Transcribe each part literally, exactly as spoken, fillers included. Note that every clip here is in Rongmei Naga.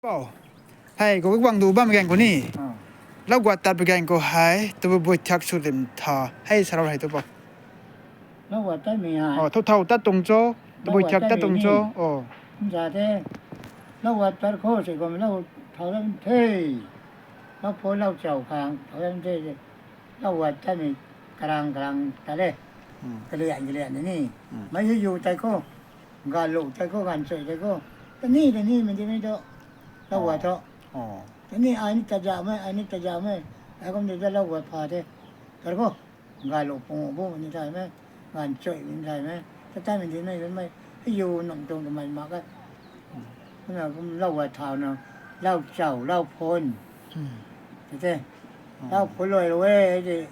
Pou. Hei, kou guang du bam gang kou ni. Ah. Lau guat tat pui gang kou hei, tabui bui thiak sw dim tha. Hei, sarau hei tu pou. Lau guat tat mi hei. Oh, thu thau tat tung cho, tabui thiak tat tung cho. Oh. Nza te. Lau guat tat khou se kou lau thau lam the. Lau pho lau chau khang, thau lam the. Lau guat tat mi karang karang tat le. Hmm. Kalian kalian ni. Hmm. Mai yu yu tai khou. Galu tai khou, gan chui tai khou. Tani, tani, mi di mi do. Lau guat tho. Oh. Tani, ai ni ta ja me, ai ni ta ja me. Ai kum di da lau guat pha de. Kar khou. Galu pung bu ni tai me. Gan chui ni tai me. Ta tai mi di me, me. Hei yu nung tung tu mai mak e. Na kum lau guat thau na. Lau chau, lau phon. Hmm. Te te. Oh. Lau phon loi lo e, di.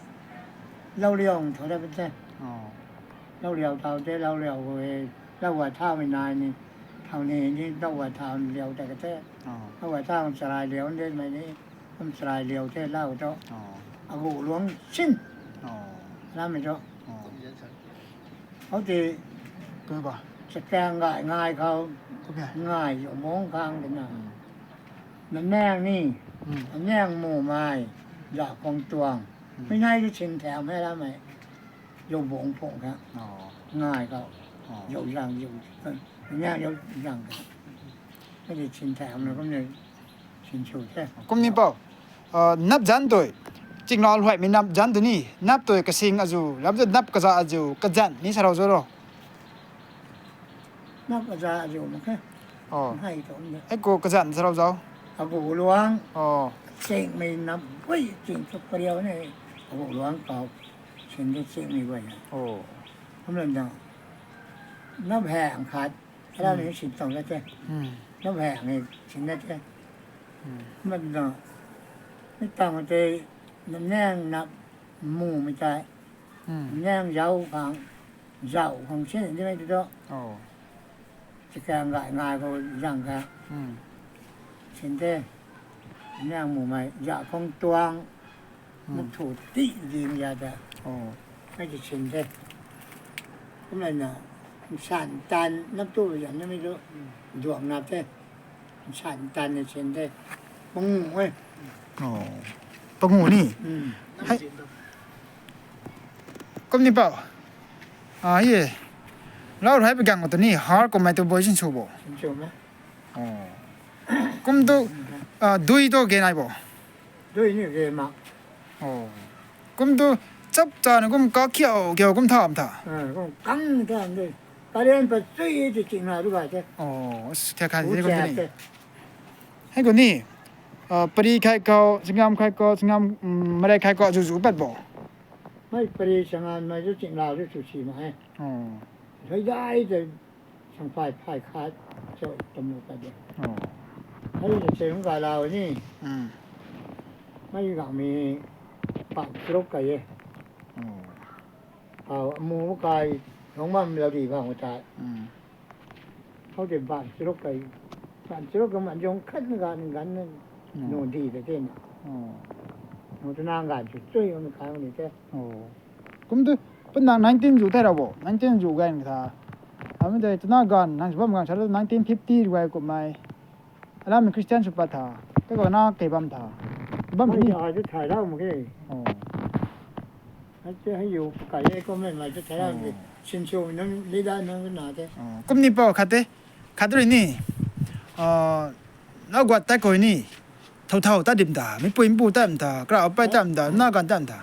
Lau liang thau da te. Oh. Lau liau thau te, lau liau e, lau guat thau mi nai ni, thau ni ni, lau guat thau liau ta ka te. Oh. Lau guat thau charai liau de mai ni, kum charai liau te lau to. Oh. Agu luang sin. Oh. Lam mi to. Oh. Hou ti, Kum ba. Chakang ngai, ngai khou, Kum ya. Ngai yu mong khang de na. Hmm. Nameng ni, Hmm. Nameng mu mai, za khong tuang. Hmm. Mi nai di chin thau me lam mai. Yu bung phung kha. Oh. Ngai khou. Oh. Yu zang yu. Nameng yu zang kha. Hei di chin thau na kum ni chin chu the. Kum ni pou. Ah, nap zan tui. Chinglau luai mi nap zan tu ni. Nap tui kasing azu. Lam tu nap kaza azu. Kazan ni sarau zo ro. Nap kaza azu mak khe. Oh. Hei tu ni. Hei kou kazan sarau zo. Agu luang. Oh. Ching mi nap. Ui, ching chuk pariau ni. Agu luang kau. Chin de ching mi guay na. Oh. Kum lam da. Nap hang khat. Lau ni sin tong na te. Hmm. Nap hang ni sin na te. Hmm. Mat na. Mi tang te, nameng nap mu mi tai. Hmm. Nameng zau khang, zau khang sin ni mai tu do. Oh. Chakang ngai, ngai khou zang kha. Hmm. Sin te. Nameng mu mai, za khong tuang. Hmm. Mak thu ti ding ya ta. Oh. Hei ti sin te. Kum lai na, san tan nap tu zan na mi tu. Duang nap te. San tan ni sin te. Pangu e. Oh. Pangu ni? Hmm. Hei. Kum ni pou. Ah, ye. Lau rui hei pui gang tu ni, har kum mai tu bui sin sw bo. Sin sw ma. Oh. Kum tu, ah, dui tu ge nai bo. Dui ni ge ma. Oh. Kum tu, chap cha na kum ka kiau, kiau kum tham tha. Ah, kum kang tham de. Kalian pa chui ti ching na du ga te. Oh, s-, thia khan Pu ti kum chap ni. Te. Hei kou ni, ah, pari khai khou, singam khai khou, singam, mm, marai khai khou, zu zu pat bo. Mai pari sangam mai zu ching lau zu chu si ma e. Oh. Zai dai te. Sang phai phai khat cho tam lo ta de. Oh. Hei le se hung ga lau ni. Hmm. Mai gang mi pat chrok kai e. Oh. Au, mu kai, hung mam lau di bang ta. Hmm. Hou de ban chrok kai. Ban chrok ka man jong khat na gan gan na. Hmm. Nu di de te na. Oh. Nu ta na gan chu chui hung kai ni te. Oh. Kum tu, pun nang nineteen zu thei ra bo, nineteen zu gan tha. Ami tei tuna gan, nang sw bam gan sa nineteen fifty rui kum mai. Alam Christian sw pat tha. Tei ko na kei bam tha. Bam Mai ni. Ai tu thai lau mak ke. Oh. Ai tu hei yu kai e kum mai mai tu thai lau mak ke. Oh. Sin sw nang leader nang na te. Oh. Kum ni pou khat te. Khat rui ni. Ah, lau guat tat khou ni. Thau thau tat dim ta. Mi pui mi pu tat dim ta. Kra pai tat dim ta. Na gan tat dim ta.